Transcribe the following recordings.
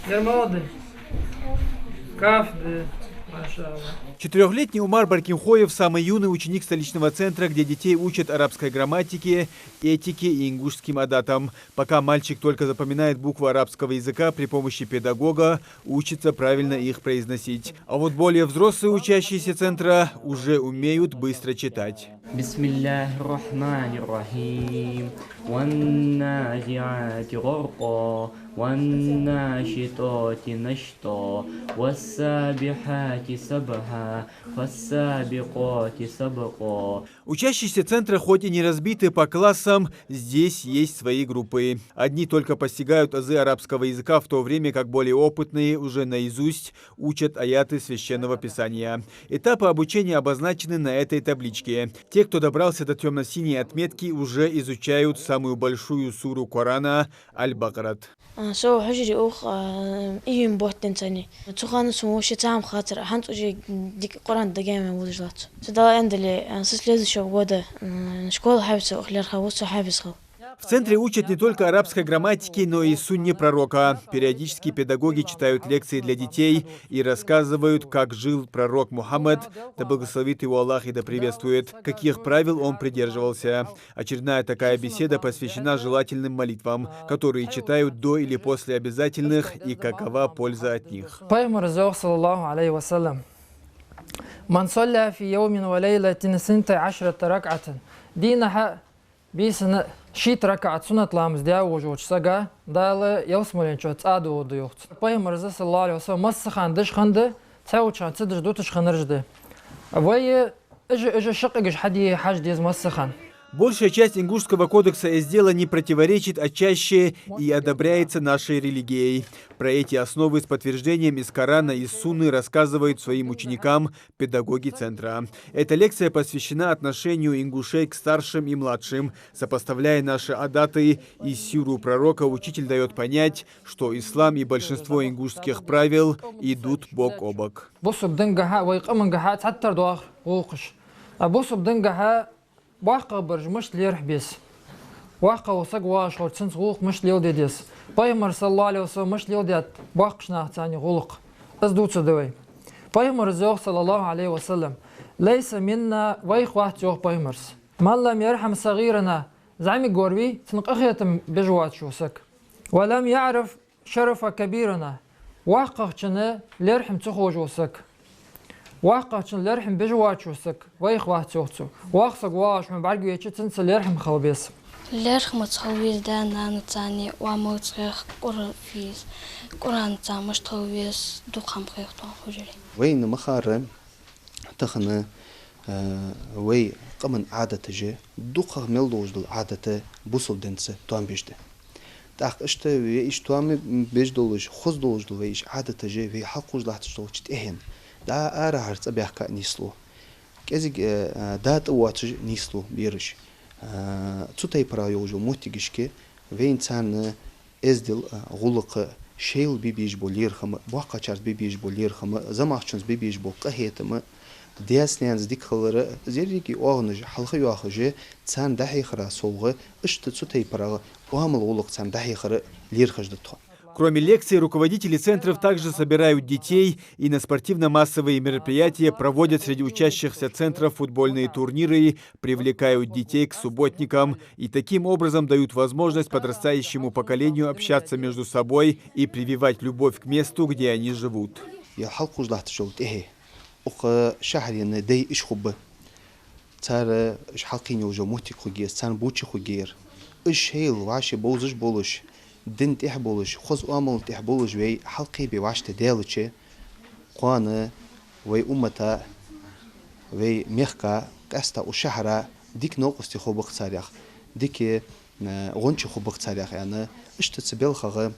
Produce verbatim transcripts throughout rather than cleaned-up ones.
Дер молодец. Каф, да. Машалла. Четырёхлетний Умар Баркинхоев — самый юный ученик столичного центра, где детей учат арабской грамматике, этике и ингушским адатам. Пока мальчик только запоминает буквы арабского языка, при помощи педагога учится правильно их произносить. А вот более взрослые учащиеся центра уже умеют быстро читать. بسم الله الرحمن الرحيم. والنازعات غرقا، والناشطات نشطا، والسابحات سبحا، فالسابقات سبقا. Учащиеся центра хоть и не разбиты по классам, здесь есть свои группы. Одни только постигают азы арабского языка, в то время как более опытные уже наизусть учат аяты Священного Писания. Этапы обучения обозначены на этой табличке. Те, кто добрался до тёмно-синей отметки, уже изучают самую большую суру Корана — Аль-Бакарат. А, со хьужаре ух, а, июнь бутт денз цани. Цу хана сона вообще цхьа хӀама хацар, хӀанз уже дика Коран дагайна вузаш лац. Цу Дала аьнна дале, а, со следующего года, м, школа хьаьвза, ох, лерхӀа ву со хьаьвза хила. В центре учат не только арабской грамматике, но и сунне пророка. Периодически педагоги читают лекции для детей и рассказывают, как жил пророк Мухаммад, да благословит его Аллах и да приветствует, каких правил он придерживался. Очередная такая беседа посвящена желательным молитвам, которые читают до или после обязательных, и какова польза от них. Пайхамара йоах, саллаллахӀу Ӏалайхи ва саллам: من صلى في يوم وليلة ثنتي عشرة ركعة. Дийнахьа, бийсанна шийтта ракаӀат суннат ламаз даь волча сага Дала ялсмален чу цӀа доагӀаргда йоах цунна. Пайхамара, саллаллахӀу Ӏалайхи ва саллам, массахана деш хиннад, цхьайолча хана ца деш дуташ хиннараш да. Вай Эжа, эжа шаккхе хьаде хьажа деза массахана. Большая часть Ингушского кодекса эздела не противоречит, а чаще и одобряется нашей религией. Про эти основы с подтверждением из Корана и Сунны рассказывают своим ученикам педагоги центра. Эта лекция посвящена отношению ингушей к старшим и младшим, сопоставляя наши адаты и сиру пророка. Учитель даёт понять, что ислам и большинство ингушских правил идут бок о бок. Бусалба дингахьа, вай къамангахьа цхьатарра доагӀа гӀулакхаш. А бусалба дингахьа боккхагӀбараш мишта лерхӀа беза, воккхагӀа вола саг воагӀаш хилча цунца гӀулакх мишта леладе деза, Пайхамара, саллаллахӀу Ӏалайхи ва саллам, мишта леладаьд боккхача нахаца цхьана гӀулакх. Из дувцаргда вай. Пайхамара йоах, саллаллахӀу Ӏалайхи ва саллам: ليس منا, вайх вац йоах Пайхамара, من لم يرحم صغيرنا, зӀамига вар вий, цунна къахетам беш воацаш вола саг, ولم يعرف شرف كبيرنا, воккхагӀчун лерхӀам ца ховш вола саг. ВоккхагӀчун лерхӀам беш воацаш вола саг вайх вац йоах цо. Воккха саг воагӀаш хьона бӀаргавайча, цунца лерхӀам хила беза. ЛерхӀамца хила веза да-нанаца, оамалца хьех, Къуръан веза. Къуръанца мишта хила веза, дукха хӀама хьех тхона хьужаре. Вайна ма харра тахан, э, вай къаман Ӏадаташ, дукхагӀа мел долаш дола Ӏадат бусалба динца тоам беш да. ТӀаккха иштта вай уж тоам беш долаш, хоза долаш дола вай уж Ӏадаташ вай хьалкхувш латташ долча тӀехьенна дӀа арахьара цӀабаьхка а нийслу. КӀезига, э, дӀатӀавоацаш нийслу бераш. Э, цу тайпара йолаш йола моттигашка вайна царна эздел, а, гӀулакх, шоайла бе безаш бола лерхӀам, боккхагӀчарца бе безаш бола лерхӀам, зӀамагӀчунца бе безаш бола къахетам, даьца-наьнаца дика хилар, из еррига оагӀонаш хьалха йоахаш, царна дӀахьехара совгӀа, иштта цу тайпара оамал, гӀулакх царна дӀахьехар лерхӀаш да тхо. Кроме лекций, руководители центров также собирают детей и на спортивно-массовые мероприятия, проводят среди учащихся центров футбольные турниры, привлекают детей к субботникам и таким образом дают возможность подрастающему поколению общаться между собой и прививать любовь к месту, где они живут. Ер хьалкхувш латташ йола тӀехье, укх шахьарен дай уж хургба. Цар уж хьалкхийна йолаш йола моттиг хургья из, царна бувцаш хургья ер. Уж шоайла вӀаши бовзаш болаш, дина тӀехьа болаш, хоза оамала тӀехьа болаш вай хьалкхебе вӀаштӀехьадаьлча, кхоана вай уммата, вай мехка, къаьстта укх шахьара дика новкъостий хургба-кх царех, дика, э, гӀончий хургба-кх царех аьнна, иштта цу балхах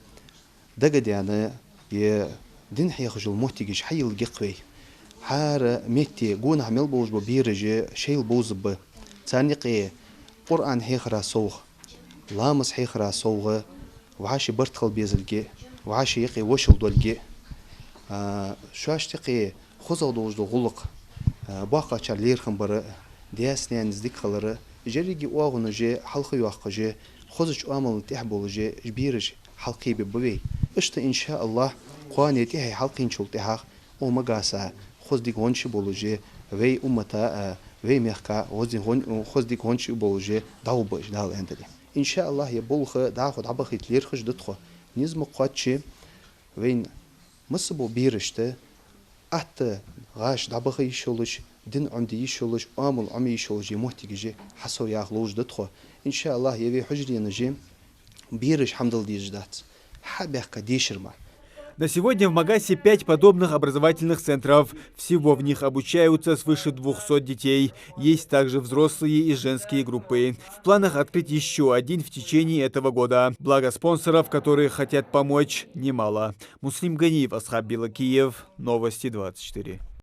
дагадаьнна, ер дин хьехаш йола моттигаш хьайийлларгья-кх вай. ХӀара метте гонахьа мел болаш бола бераш шоайла бовзаргба. Царна юкъе Къуръан хьехара совгӀа, ламаз хьехара совгӀа, вӀаши барт хила безалга, вӀаши юкъе вошал долга, а, шоашта юкъе хозагӀа долаш дола гӀулакх, а, боккхагӀчар лерхӀам бар, даьца-наьнаца дика хилар, уж еррига оагӀонаш хьалха йоаккхаш, хозача оамала тӀехьа болаш, уж бераш хьалкхебергба вай. Иштта, иншааллахӀ, кхоане тӀехье хьалкхийначул тӀехьагӀа укх Магаса хоза дика гӀончий болаш, вай уммата а, вай мехка хоза дика гӀон-, хоза дика гӀончий болаш дӀагӀоргба уж, Дала аьнна дале. ИншааллахӀ, ер болх дӀахо дӀабахийта лерхӀаш да тхо. Низ ма кхоачча, вайна масса бола берашта атта гӀаш дӀабаха йиш йолаш, дин Ӏомаде йиш йолаш, оамал Ӏомае йиш йолаш моттигаш хьасовъяха ловш да тхо. ИншааллахӀ, ер вай хьужаренаш бераш хӀама дала дезаш дац. Хьабаьхка дешар мара. На сегодня в Магасе пять подобных образовательных центров. Всего в них обучаются свыше двухсот детей. Есть также взрослые и женские группы. В планах открыть ещё один в течение этого года. Благо спонсоров, которые хотят помочь, немало. Муслим Ганиев, Асхаб Белокиев. Новости двадцать четыре.